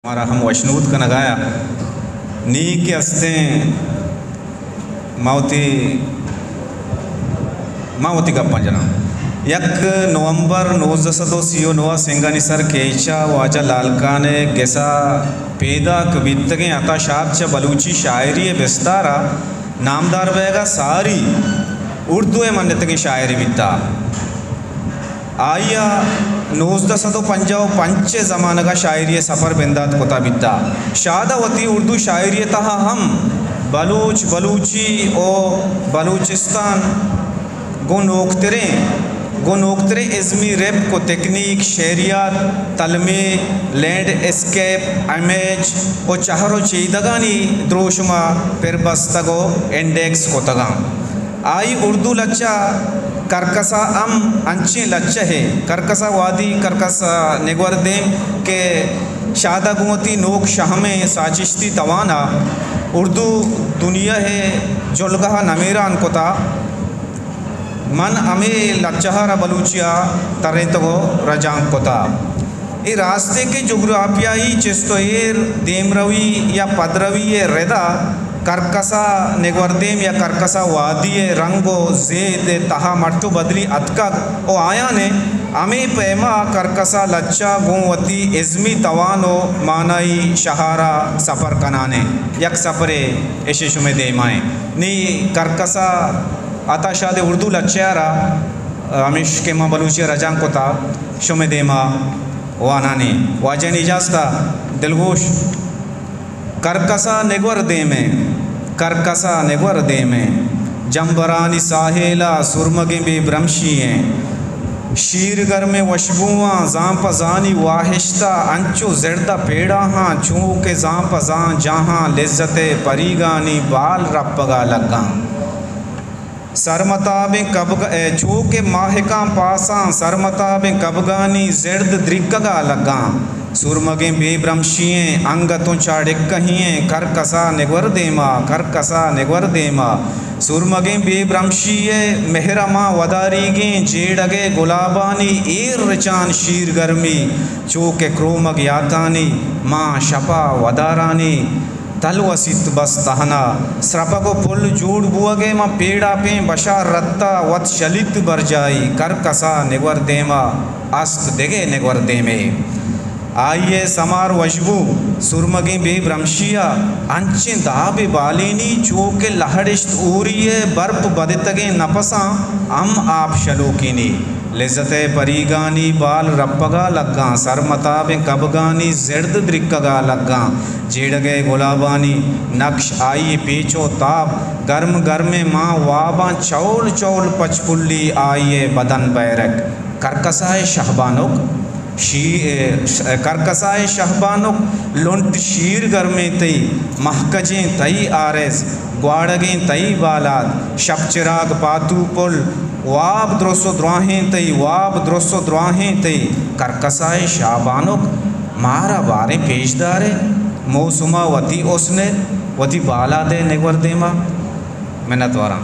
مارا ہم وشنود کنگایا۔ نی کہ استیں ما وتی، ما وتی گپاں جناں۔ یک نومبر نوزدہ سد و سی و نو ء سنگانی سر کیچ ء واجہ لال خان ء گس ء پیداک بیتگیں عطا شاد چہ بلوچی شاعری ء بستار ء نامدار بئیگ ء ساری اردو ء منتگیں شاعرے بیتا۔ آئی ء نوزدہ سد و پنجاہ و پنچ ء زمانگ ء شاعری ء سفر بندات کتا بیتا۔ شاد ء وتی اردو شاعری ء تہا ہم بلوچ، بلوچی و بلوچستان گوں نوکتریں، گوں نوکتریں ازمی رپک و تکنیک، شعریات، تلمے، لینڈ اسکیپ، امیج و چہر و چیدگانی دروشم ء پر بستگ و انڈیکس کتگاں۔ آئی اردو لچہ کرکسا ہم انچیں لچہ ہے، کرکسا وادی، کرکسا نگور دیم کہ شادہ گوں وتی نوک شہمیں ساچشتی توانا اردو دنیا ہے جلگہ نمیران کتا۔ من ہمے لچہ ء را بلوچی ء ترینتگ و رجانک کتا۔ اے راستے کہ جغرافیائی چست و ایر، دیمروی یا پدروی ء ردا کرکسا نگوردیم یا کرکسا وادی ء رنگ و زید ء تہا مٹ و بدلی اتکگ و آیان ء ہمے پیما کرکسا لچہ گوں وتی ازمی توان و مانائی شہارا سفر کنان ء یک سفرے اشی شمے دیما ء۔ نی کرکسا عطا شاد ء اردو لچہ ء را، ہمیش کہ ما بلوچی ء رجانک کتا، شمے دیما وانانی۔ واجہانی اجازت ء دلگوش۔ کرکسا نگور دیمیں، کرکسا نگور دیمیں، جمبرانی ساحیلا سرمگیں بے برمشی ایں۔ شیر گرمیں وشبواں زان پہ زانی واہشتا، انچو زڑد ء پیڑاہاں، چو کہ زان پہ زان جاہاں، لذت ء پریگانی بال رپگا لگاں۔ سرمتابیں کبگ-، اے، چو کہ ماہکاں پاساں، سرمتابیں کبگانی زڑد دریکگا لگاں۔ سرمگیں بے برمشی ایں، انگتوں چاڑکہی ایں، کرکسا نگور دیما، کرکسا نگور دیما۔ سرمگیں بے برمشی ء مہر ء ماں وداریگیں، جیڑگ ء گلابانی ایر رچان شیر گرمی، چو کہ کرومگ یاتانی ماں شپا ودارانی۔ تلوسیت بس تہنا سرپگ و پل جوڑ بوگ ء، ماں پیڑاپیں بشار رتا وت شلیت برجائی، کرکسا نگور دیما است دگہ نگور دیمے۔ آئی ء سمار وشبو سرمگیں بے برمشی ء انچیں دابے بالینی، چو کہ لہڑشت ہوری ء برپ بدتگیں نپساں ہم آپ شلوکینی۔ لذت ء پریگانی بال رپگا لگاں، سرمتابیں کبگانی زڑد دریکگا لگاں۔ جیڑگ ء گلابانی نقش آئی ء پیچ و تاب، گرم گرمیں ماں واباں چول چول پچ پلی آئی ء بدن بیرک۔ کرکسا ء شہبانک شی-، کرکسا ء شہبانک لنٹ شیر گرمیں تئی، مہکجیں تئی آرز، گواڑگیں تئی بالاد، شپ چراگ پاتو پل، واب درس و دراہیں تئی، واب درس و دراہیں تئی۔ کرکسا ء شہبانک مارا باریں پیش دارے، موسما وتی حسن ء وتی بالاد ء نگور دیما۔ منت واراں۔